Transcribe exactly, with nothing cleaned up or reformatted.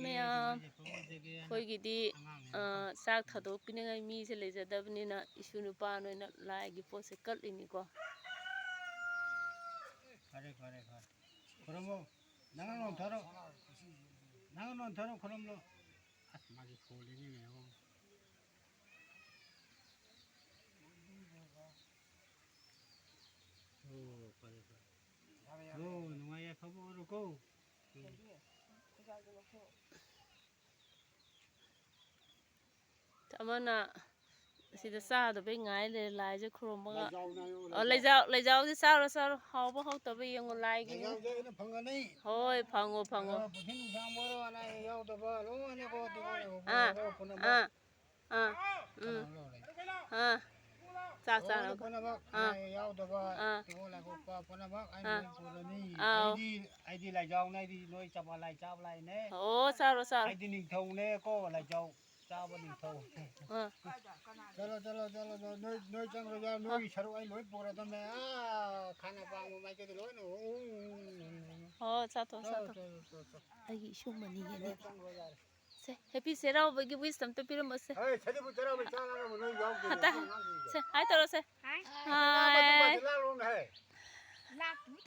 ꯃꯌꯥꯝ, ꯑꯩꯈꯣꯏꯒꯤꯗꯤ, ꯑ, ꯆꯥꯛ ꯊꯥꯗꯣꯛꯄꯤꯅꯤꯡꯉꯥꯏ ꯃꯤꯁꯦ ꯂꯩꯖꯗꯕꯅꯤꯅ ꯏꯁꯨ ꯅꯨꯄꯥ ꯅꯣꯏꯅ ꯂꯥꯏꯒꯤ ꯄꯣꯠꯁꯦ ꯀꯠꯂꯤꯅꯤꯀꯣ꯫ ꯐꯔꯦ, ꯐꯔꯦ, ꯐꯔꯦ꯫ ꯈꯨꯔꯨꯝꯃꯣ꯫ ꯅꯪ ꯅꯣꯟꯊꯔꯣ꯫ ꯅꯪ ꯅꯣꯟꯊꯔꯣ, ꯈꯨꯔꯨꯝꯂꯣ꯫ ꯑꯁ, ꯃꯥꯒꯤ ꯈꯣꯜꯂꯤꯅꯦ, ꯌꯦꯡꯉꯣ꯫ ꯑꯣ, ꯐꯔꯦ, ꯐꯔꯦ꯫ ꯑꯣ, ꯅꯨꯡꯉꯥꯏ ꯌꯥꯏꯐꯕ ꯑꯣꯏꯔꯣꯀꯣ꯫ ꯎꯝ꯫ ꯑꯃꯅ ꯁꯤꯗ ꯆꯥꯗꯕꯩ ꯉꯥꯏ ꯂꯩꯔꯦ, ꯂꯥꯏꯁꯦ ꯈꯨꯔꯨꯝꯃꯒ꯫ ꯂꯩꯖꯥꯎꯅ ꯍꯥꯏꯌꯣ, ꯑꯣ, ꯂꯩꯖꯥꯎ꯫ ꯂꯩꯖꯥꯎ, ꯂꯩꯖꯥꯎꯁꯦ ꯆꯥꯔꯣ, ꯆꯥꯔꯣ, ꯍꯥꯎꯕ ꯍꯥꯎꯇꯕ ꯌꯦꯡꯉꯣ, ꯂꯥꯏꯒꯤꯅꯤ꯫ ꯂꯩꯖꯥꯎꯁꯦ ꯑꯩꯅ ꯐꯪꯒꯅꯤ꯫ ꯍꯣꯏ, ꯐꯪꯉꯣ, ꯐꯪꯉꯣ꯫ ꯑꯗꯣ ꯄꯨꯟꯁꯤ ꯅꯨꯡꯁꯥꯡꯕ ꯑꯣꯏꯔꯣ, ꯑꯅꯥ ꯑꯌꯦꯛ ꯌꯥꯎꯗꯕ, ꯂꯣꯏꯅꯀꯣ, ꯑꯥ, ꯇꯤꯡꯈꯣꯜ ꯂꯩꯈꯣꯛ ꯑꯥ, ꯄꯨꯝꯅꯃꯛ꯫ ꯑꯥ, ꯎꯝ꯫ ꯀꯅꯥꯅꯣ ꯂꯧꯔꯦ? ꯑꯥ꯫ ꯆꯥꯛ ꯂꯣꯏꯅ ꯆꯥꯅꯕ꯫ ꯄꯨꯝꯅꯃꯛ, ꯑꯥ꯫ ꯑꯅꯥ ꯑꯌꯦꯛ ꯌꯥꯎꯗꯕ, ꯑꯥ꯫ ꯇꯤꯡꯈꯣꯜ ꯂꯩꯈꯣꯛꯄ ꯄꯨꯝꯅꯃꯛ ꯑꯩꯅ ꯑꯥ꯫ ꯂꯣꯏ ꯄꯨꯔꯅꯤ꯫ ꯑꯥꯎ꯫ ꯑꯩꯗꯤ, ꯑꯩꯗꯤ ꯂꯥꯏꯖꯥꯎꯅꯦ, ꯑꯩꯗꯤ ꯅꯣꯏ ꯆꯞ ꯃꯥꯟꯅꯩ, ꯆꯥꯕ ꯂꯥꯏꯅꯦ꯫ ꯑꯣ, ꯆꯥꯔꯣ, ꯆꯥꯔꯣ꯫ ꯑꯩꯗꯤ ꯅꯤꯡꯊꯧꯅꯦꯀꯣ, ꯂꯥꯏꯖꯥꯎ ꯆꯥꯕ ꯅꯤꯡꯊꯧ꯫ ꯑꯥ꯫ ꯆꯠꯂꯣ, ꯆꯠꯂꯣ, ꯆꯠꯂꯣ, ꯆꯠꯂꯣ꯫ ꯅꯣꯏ, ꯅꯣꯏ ꯆꯪꯈ꯭ꯔꯣ, ꯌꯥꯔꯦ, ꯅꯣꯏꯒꯤ ꯑꯥ꯫ ꯁꯔꯨꯛ ꯑꯩ ꯂꯣꯏ ꯄꯨꯔꯗꯝꯅꯦ꯫ ꯑꯥ, ꯈꯥꯅ ꯄꯥꯡꯕ ꯃꯥꯏꯀꯩꯗ ꯂꯣꯏꯅ꯫ ꯑꯣ, ꯆꯥꯊꯣꯛ, ꯆꯠꯂꯣ, ꯆꯥꯊꯣꯛ꯫ ꯆꯠꯂꯣ, ꯆꯠꯂꯣ, ꯆꯠꯂꯣ꯫ ꯑꯩꯒꯤ ꯏꯁꯨ ꯃꯅꯤꯒꯤꯅꯦ꯫ ꯂꯣꯏ ꯆꯪꯈ꯭ꯔꯣ, ꯌꯥꯔꯦ꯫ ꯁꯦ, ꯍꯦꯄꯤ ꯆꯩꯔꯥꯎꯕꯒꯤ wish ꯑꯝꯇ ꯄꯤꯔꯝꯃꯣꯁꯦ꯫ ꯑꯦ, ꯁꯖꯤꯕꯨ ꯆꯩꯔꯥꯎꯕ ꯆꯥꯔꯒ ꯅꯣꯏ ꯌꯥꯎꯗꯦ꯫ ꯑꯇ-, ꯑꯉꯥꯡꯁꯤꯡꯗꯣ꯫ ꯁꯦ, ꯍꯥꯏ ꯇꯧꯔꯣꯁꯦ꯫ ꯍꯥꯏ꯫ ꯍꯥꯏ꯫ ꯂꯥꯛꯂꯣꯅꯦ꯫